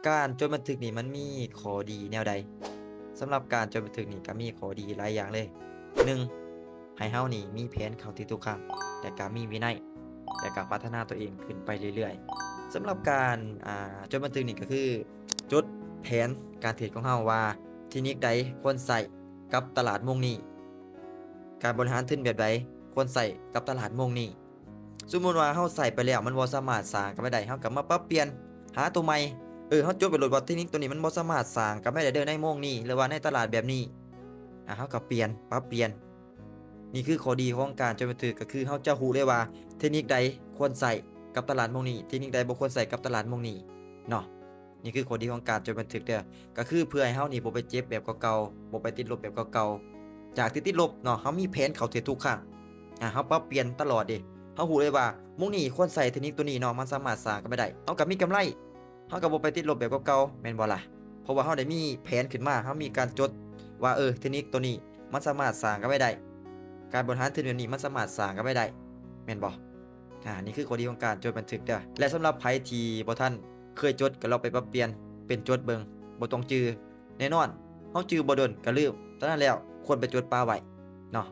ການຈົດບັນທຶກນີ້ມັນມີຂໍ້ດີແນວໃດ? ສຳລັບການຈົດບັນທຶກນີ້ກໍມີຂໍ້ດີຫຼາຍຢ່າງເລີຍ. ໜຶ່ງ ໃຫ້ເຮົານີ້ມີແຜນເຂົ້າທີ່ທຸກຄັ້ງ ແລະກໍມີວິໄນ ແລະກໍພັດທະນາຕົວເອງຂຶ້ນໄປເລື້ອຍໆ. ສຳລັບການ ອ່າ ຈົດບັນທຶກນີ້ກໍຄື ຈົດແຜນການເທຣດຂອງເຮົາວ່າ ເທັກນິກໃດຄວນໃຊ້ກັບຕະຫຼາດໂມງນີ້, ການບໍລິຫານທຶນແບບໃດຄວນໃຊ້ກັບຕະຫຼາດໂມງນີ້. ສົມມຸດວ່າເຮົາໃຊ້ໄປແລ້ວ ມັນບໍ່ສາມາດສ້າງກຳໄລໄດ້ ເຮົາກໍມາປັບປ່ຽນ ຫາຕົວໃໝ່. ເອີ ເຮົາຈົດໄວ້ໂລດວ່າ ເທັກນິກຕົວນີ້ມັນບໍ່ສາມາດສ້າງກຳໄລໄດ້ເດີ ໃນໂມງນີ້ ຫຼືວ່າໃນຕະຫຼາດແບບນີ້. ອ່າ ເຮົາກໍປ່ຽນ ປັບປ່ຽນ. ນີ້ຄືຂໍ້ດີຂອງການຈົດບັນທຶກ ກໍຄືເຮົາຈະຮູ້ເລີຍວ່າ ເທັກນິກໃດຄວນໃຊ້ກັບຕະຫຼາດໂມງນີ້, ເທັກນິກໃດບໍ່ຄວນໃຊ້ກັບຕະຫຼາດໂມງນີ້ເນາະ. ນີ້ຄືຂໍ້ດີຂອງການຈົດບັນທຶກເດີ ກໍຄືເພື່ອໃຫ້ເຮົານີ້ບໍ່ໄປເຈັບແບບເກົ່າໆ, ບໍ່ໄປຕິດລົບແບບເກົ່າໆ. ຈາກທີ່ຕິດລົບເນາະ, ເຮົາມີແຜນເຂົ້າເທຣດທຸກຄັ້ງ. ອ່າ ເຮົາປັບປ່ຽນຕະຫຼອດເດ້. ເຮົາຮູ້ເລີຍວ່າໂມງນີ້ຄວນໃຊ້ເທັກນິກຕົວນີ້ເນາະ, ມັນສາມາດສ້າງກຳໄລໄດ້. ເຮົາກໍມີກຳໄລ, ເຮົາກໍບໍ່ໄປຕິດລົບແບບເກົ່າໆ ແມ່ນບໍ່ລະ? ເພາະວ່າເຮົາໄດ້ມີແຜນຂຶ້ນມາ, ເຮົາມີການຈົດວ່າ ເອີ ເທັກນິກຕົວນີ້ມັນສາມາດສ້າງກຳໄລໄດ້, ການບໍລິຫານທຶນແບບນີ້ມັນສາມາດສ້າງກຳໄລໄດ້ ແມ່ນບໍ່? ອ່າ ນີ້ຄືຂໍ້ດີຂອງການຈົດບັນທຶກເດີ. ແລະ ສຳລັບໃຜທີ່ບໍ່ທັນເຄີຍຈົດ ກໍລອງໄປປັບປ່ຽນເປັນຈົດເບິ່ງ, ບໍ່ຕ້ອງຈື່. ແນ່ນອນ ເຮົາຈື່ບໍ່ດົນກໍລືມ, ສະນັ້ນແລ້ວຄວນໄປຈົດປະໄວ້ເນາະ.